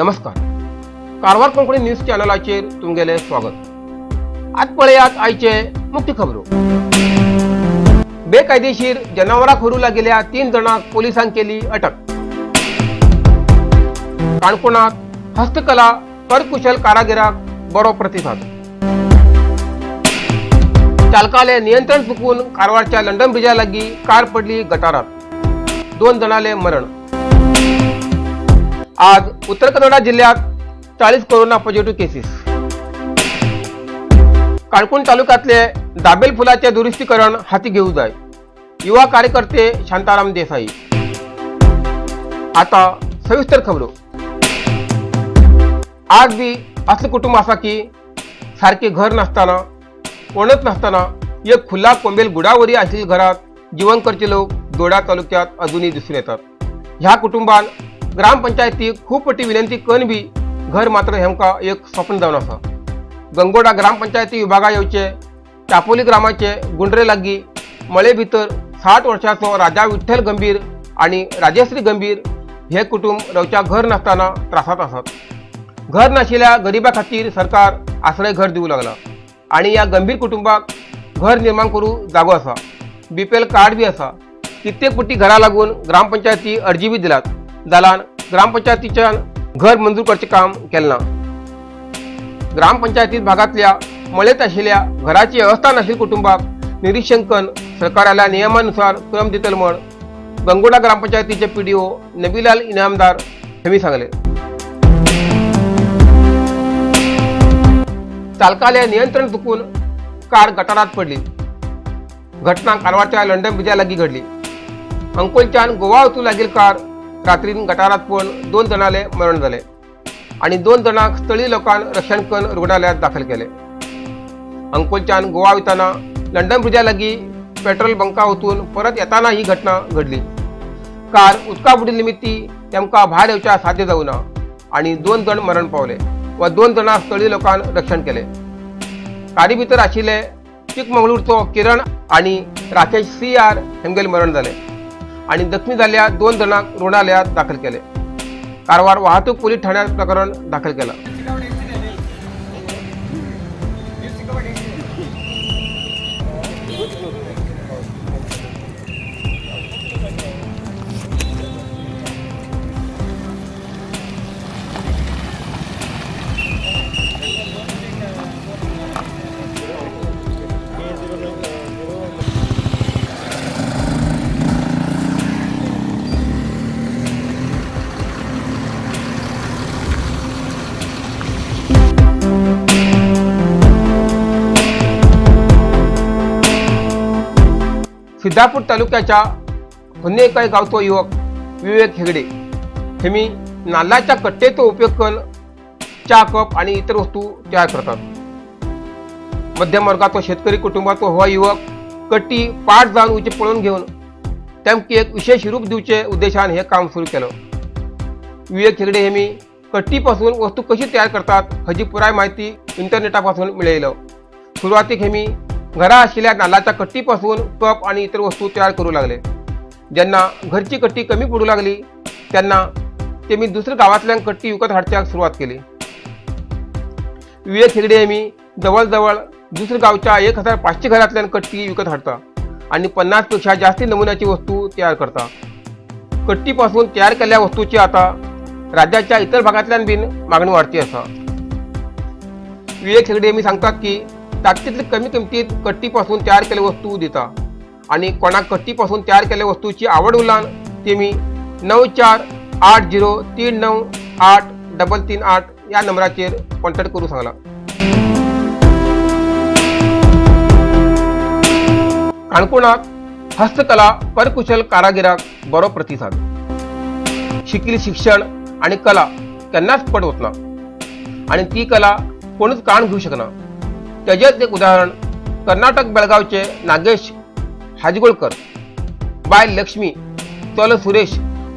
नमस्कार, कारवार कोंकणी न्यूज चॅनलाचेर तुमगेलें स्वागत. आज पळयात आयचे मुख्य खबरो. बेकायदेशीर जनावरां व्हरूं लागिल्ल्या 3 जाणांक पोलिसांक केली अटक. काणकोणात हस्तकला करकुशल कारागिराक बरो प्रतिसाद. चालकाले नियंत्रण चुकून कारवारच्या लंडन ब्रिजा लागीं कार पडली गटारात, 2 जाणांले मरण. आज उत्तर कन्नडा जिल्ह्यात 40 कोरोना पॉझिटिव्ह केसीस. काणकोण तालुक्यातले दाबेल पुलाचे दुरुस्तीकरण हाती घेऊ जाय, युवा कार्यकर्ते शांताराम देसाई. आता सविस्तर खबरो. आज बी असं कुटुंब आसा की सारखे घर नासतना, कोणच नासतना एक खुला कोंबेल गुडावरी आशिल्ल्या घरात जीवन करचे लोक दोडा तालुक्यात अजूनही दिसून येतात. ह्या कुटुंबान ग्रामपंचायतीक खूब पटी विनंती करून बी घर मात्र हेमकां एक स्वप्न जावन आसा. गंगोडा ग्रामपंचायती विभागा येवचे चापोली ग्रामाचे गुंड्रे लागीं मळे भितर 60 वर्षाचो राजा विठ्ठल गंभीर आणि राजेश्री गंभीर हे कुटुंब रावच्या घर नासतना त्रासात आसात. घर नाशिल्ल्या गरिबा खातीर सरकार आश्रय घर दिवं लागला आणि ह्या गंभीर कुटुंबाक घर निर्माण करूं जागो आसा, बीपीएल कार्ड बी आसा. कित्येक पटी घरा लागून ग्रामपंचायती अर्जी बी दिलात जाल्यार ग्रामपंचायतीच्यान घर मंजूर करचें काम केलें ना. ग्रामपंचायती भागातल्या मळेत आशिल्ल्या घराची व्यवस्था नाशिल्ल्या कुटुंबाक निरीक्षण करून सरकाराल्या नियमानुसार क्रम दितले म्हण गंगोडा ग्रामपंचायतीचे पीडीओ नबीलाल इनामदार हेमी सांगले. चालकाले नियंत्रण चुकून कार गटारात पडली. घटना कारवारच्या लंडन ब्रिजा लागीं घडली. अंकोलच्यान गोवा वचूं लागिल्ली कार रात्रीन गटारात पडून 2 जाणांले मरण जालें आणि 2 जाणांक स्थळीय लोकांन रक्षण करून रुग्णालयात दाखल केले. अंकोलच्यान गोवा वयताना लंडन ब्रिजा लागीं पेट्रोल बंका वचून परत येताना ही घटना घडली. कार उदका बुडी निमित्ती तेमकां भायर येवच्या साध्य जावना ना आणि 2 जण मरण पावले व 2 जाणां स्थळीय लोकांन रक्षण केले. कारी भितर आशिल्ले चिकमंगळूरचो किरण आणि राकेश सी आर हेमगेल मरण जाले आणि जखमी जाल्ल्या 2 जाणांक रुग्णालयात दाखल केले. कारवार वाहतूक पोलीस ठाण्यात प्रकरण दाखल केलं. सिद्धापूर तालुक्याच्या होन्नेकाई गावचो युवक विवेक हेगडे हे मी नाल्लाच्या कट्टेचो उपयोग करून च्या कप आणि इतर वस्तू तयार करतात. मध्यम वर्गाचो शेतकरी कुटुंबाचो हो युवक कट्टी पाठ जावन उचे पळोवन घेवन तेमकां एक विशेष रूप दिवचे उद्देशान हे काम सुरू केलं. विवेक हेगडे हे मी कट्टीपासून वस्तू कशी तयार करतात हाची पुराय माहिती इंटरनेटापासून मिळयलो. सुरवातीक हे मी घरा आशिल्ल्या नाल्लाच्या कट्टीपासून कप आणि इतर वस्तू तयार करू लागले. जेन्ना घरची कट्टी कमी पडू लागली तेन्ना ते मी दुसऱ्या गावांतल्यान कट्टी विकत हाडच्याक सुरवात केली. विवेक हेगडे हे मी जवळ जवळ दुसऱ्या गावच्या 1500 घरांतल्यान कट्टी विकत हाडता आणि 50 पेक्षा जास्ती नमुन्याची वस्तू तयार करता. कट्टीपासून तयार केल्ल्या वस्तूची आता राज्याच्या इतर भागांतल्यान बीन मागणी वाडती आसा. विवेक हेगडे मी सांगतात की ताकतितले कमी किमतीत कट्टीपासून तयार केल्ले वस्तू दिता आणि कोणाक कट्टीपासून तयार केल्ल्या वस्तूची आवड उरलान ते मी 9480398338 ह्या नंबराचेर कॉन्टॅक्ट करूं सांगला. काणकोणात हस्तकला करकुशल कारागिराक बरो प्रतिसाद. शिकिल्लें शिक्षण आनी कला केन्नाच पट वचना आनी ती कला कोणूच काण घेवंक शकना. तेजेच एक उदाहरण कर्नाटक बेळगांवचे नागेश हाजगोळकर, बायल लक्ष्मी, चलो सुरेश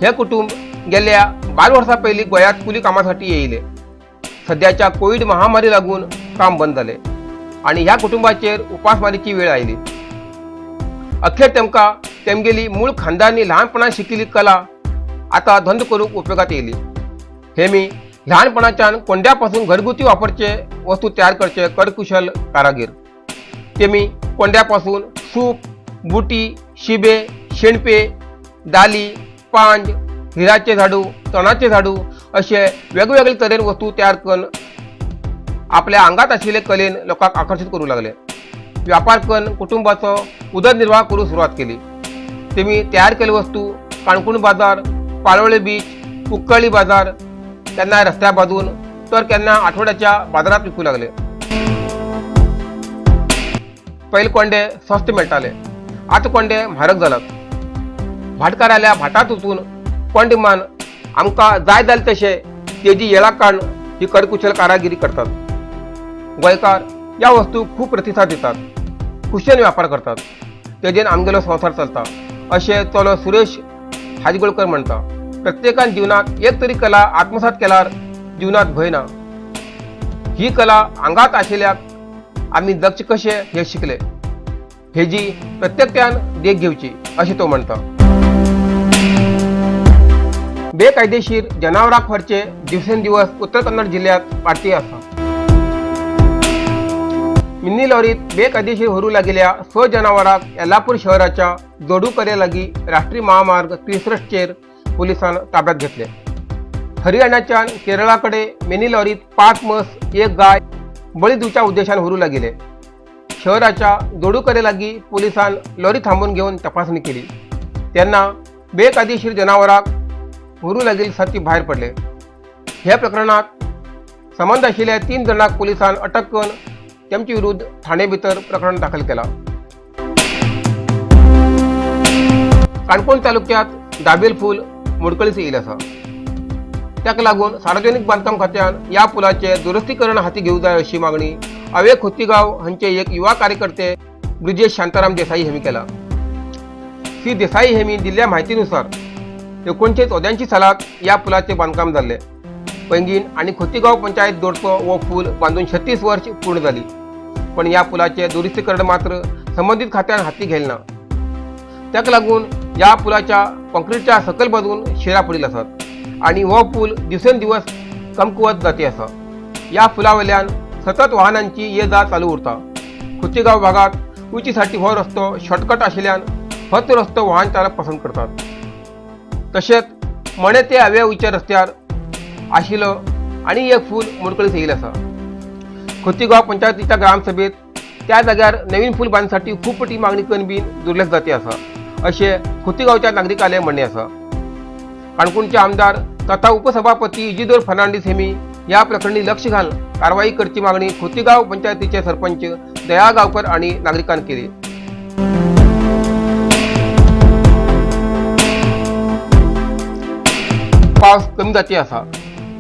हे कुटुंब गेल्या 12 वर्सां पयलीं गोंयांत कुली कामासाठी येयले. सद्याच्या कोवीड महामारी लागून काम बंद जालें आनी ह्या कुटुंबाचेर उपासमारीची वेळ आयली. अखेर तेमकां तेमगेली मूळ खानदानी ल्हानपणान शिकिल्ली कला आतां धंदो करूंक उपयोगात येयली. हे मी ल्हानपणाच्यान कोंड्या पासून घरगुती वापरचे वस्तू तयार करचे करकुशल कारागीर. तेमी कोंड्या पासून सूप, बुटी, शिबे, शेणपे, दाली, पांज, हिराचे झाडू, तणाचे झाडू असे वेगवेगळे तरेन वस्तू तयार करून आपल्या आंगात आशिल्ले कलेन लोकांक आकर्शीत करूं लागले. व्यापार करून कुटुंबाचो उदरनिर्वाह करूंक सुरवात केली. तेमी तयार केल्ले वस्तू काणकोण बाजार, पाळोळे बीच, कुंकळ्ळी बाजार, केन्ना रस्त्या बाजून तर केन्ना आठवड्याच्या बाजारात विकू लागले. पहिले कोंडे स्वस्त मेळटाले, आतां कोंडे म्हारग जालात. भाटकाराल्या भाटात वचून कोंडे मान आमकां जाय जालें तशें तेजी येळां काडून ही करकुशल कारागिरी करतात. गोंयकार ह्या वस्तूक खूब प्रतिसाद दितात, खुशेन व्यापार करतात. तेजेन आमगेलो संवसार चलता अशें चलो सुरेश हाजगोळकर म्हणटा. प्रत्येकान जिवनात एक तरी कला आत्मसात केल्यार जिवनात भंय ना. ही कला आंगात आशिल्ल्याक आमी जगचें कशें हें शिकले. हेजी प्रत्येकट्यान देख घेवची अशें तो म्हणटा. बेकायदेशीर जनावरांक व्हरचे दिवसेंदिवस उत्तर कन्नड जिल्ह्यात वाडती आसा. मिनी लॉरीत बेकायदेशीर व्हरूं लागिल्ल्या 6 जनावरांक येल्लापूर शहराच्या जोडूकरे लागीं राष्ट्रीय महामार्ग 63चेर पुलिसान ताब्यात घेतले. हरियाणाच्यान केरळा कडेन मिनी लॉरीत 5 म्हस, 1 गाय बळी दिवच्या उद्देशान व्हरूं लागिल्ले. शहराच्या जोडूकरे लागीं पुलिसान लॉरी थांबोवन घेवन तपासणी केली तेन्ना बेकायदेशीर जनावरांक व्हरूं लागिल्ले सत्य भायर पडले. ह्या प्रकरणात संबंद आशिल्ल्या 3 जाणांक पुलिसान अटक करून तेमचे विरुद्ध ठाणे भितर प्रकरण दाखल केला. काणकोण तालुक्यात दाबेल पूल मोडकळीस येईल आसा. ताका लागून सार्वजनिक बांदकाम खात्यान ह्या पुलाचे दुरुस्तीकरण हाती घेवंक जाय अशी मागणी अवे खोतीगांव हांचे एक युवा कार्यकर्ते ब्रिजेश शांताराम देसाई हेमी केला. श्री देसाई हेमी दिल्ल्या माहितीनुसार 1984 सालात ह्या पुलाचे बांदकाम जाल्ले. पैंगीण आनी खोतीगांव पंचायत जोडचो हो पूल बांदून 36 वर्ष पूर्ण जाली, पण ह्या पुलाचे दुरुस्तीकरण मात्र संबंदीत खात्यान हाती घेतले ना. ताका लागून ह्या पुलाच्या कॉन्क्रीटच्या सकयल बाजून शिरा पडिल्ले आसात आनी हो पूल दिवसेंदिवस कमकुवत जाती आसा. ह्या पुला वयल्यान सतत वाहनांची ये जा चालू उरता. खोतीगांव भागात उंचीसाठी हो रस्तो शॉर्टकट आशिल्ल्यान होच रस्तो वाहन चालक पसंत करतात. तशेंच मणे ते आवे वयच्या रस्त्यार आशिल्लो आनी एक पूल मोडकळीस येयिल्लो आसा. खोतीगांव पंचायतीच्या ग्रामसभेत त्या जाग्यार नवीन पूल बांदसाठी खूब पटी मागणी करून बीन दुर्लक्ष जाती आसा अशें खोतीगांवच्या नागरिकांले म्हणणें आसा. काणकोणचे आमदार तथा उपसभापती इजिदोर फर्नांडीस हेमी ह्या प्रकरणी लक्ष घालून कारवाई करची मागणी खोतीगांव पंचायतीचे सरपंच दया गावकर आणि नागरिकांनी केली. पावस कमी जाती आसा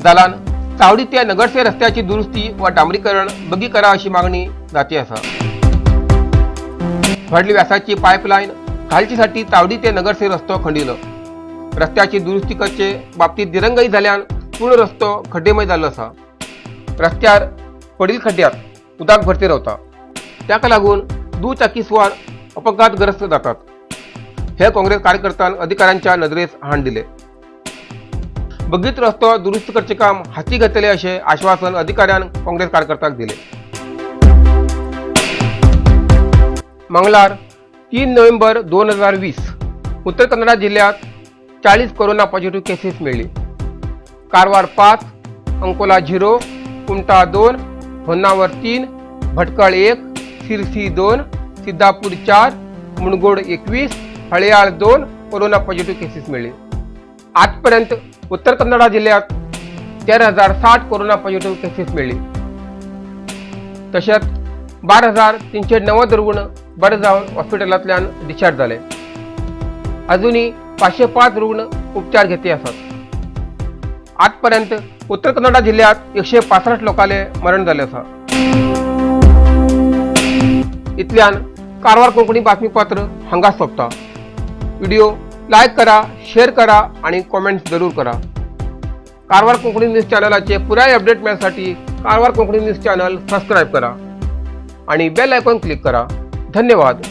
जाल्यान चावडी ते नगरसे रस्त्याची दुरुस्ती वा डांबरीकरण बगी करा अशी मागणी जाती आसा. व्हडली व्यासाची पायपलायन घालचीसाठी चावडी ते नगरसे रस्तो खंडिलो. रस्त्याची दुरुस्ती करचे बाबतीत दिरंगाई जाल्यान पूर्ण रस्तो खड्डेमय जाल्लो आसा. रस्त्यार पडील खड्ड्यात उदक भरती रावता. ताका लागून दुचाकी स्वार अपघातग्रस्त जातात. हे काँग्रेस कार्यकर्त्यान अधिकाऱ्यांच्या नजरेस हाण दिले. बगीत रस्तो दुरुस्त करचे काम हाती घेतले अशें आश्वासन अधिकाऱ्यान काँग्रेस कार्यकर्त्यांक दिले. मंगळार 3 नोव्हेंबर 2020 उत्तर कन्नडा जिल्ह्यात 40 कोरोना पॉझिटिव्ह केसेस मेळ्ळी. Karwar 5, Ankola 0, Kumta 2, Honnavar 3, Bhatkal 1, Sirsi 2, Siddhapur 4, मुणगोड 21, हळयाळ 2 corona positive cases मिळाली. आजपर्यंत उत्तर कन्नडा जिल्ह्यात 13,060 कोरोना पॉझिटिव्ह केसेस मेळ्ळी. तशेंच 12,390 रुग्ण बरे जावन हॉस्पिटलांतल्यान डिस्चार्ज जाले. अजूनही 505 रुग्ण उपचार घेते आसात. आजपर्यंत उत्तर कन्नडा जिल्ह्यात 165 लोकांले मरण जालें आसा. इतल्यान कारवार कोंकणी बातमीपत्र हांगा सोंपता. व्हिडिओ लायक करा, शेअर करा आणि कॉमेंट्स जरूर करा. कारवार कोंकणी न्यूज चॅनलाचे पुराय अपडेट मेळसाठी Karwar Konkani news channel subscribe करा आणि बेल आयकॉन क्लिक करा. धन्यवाद.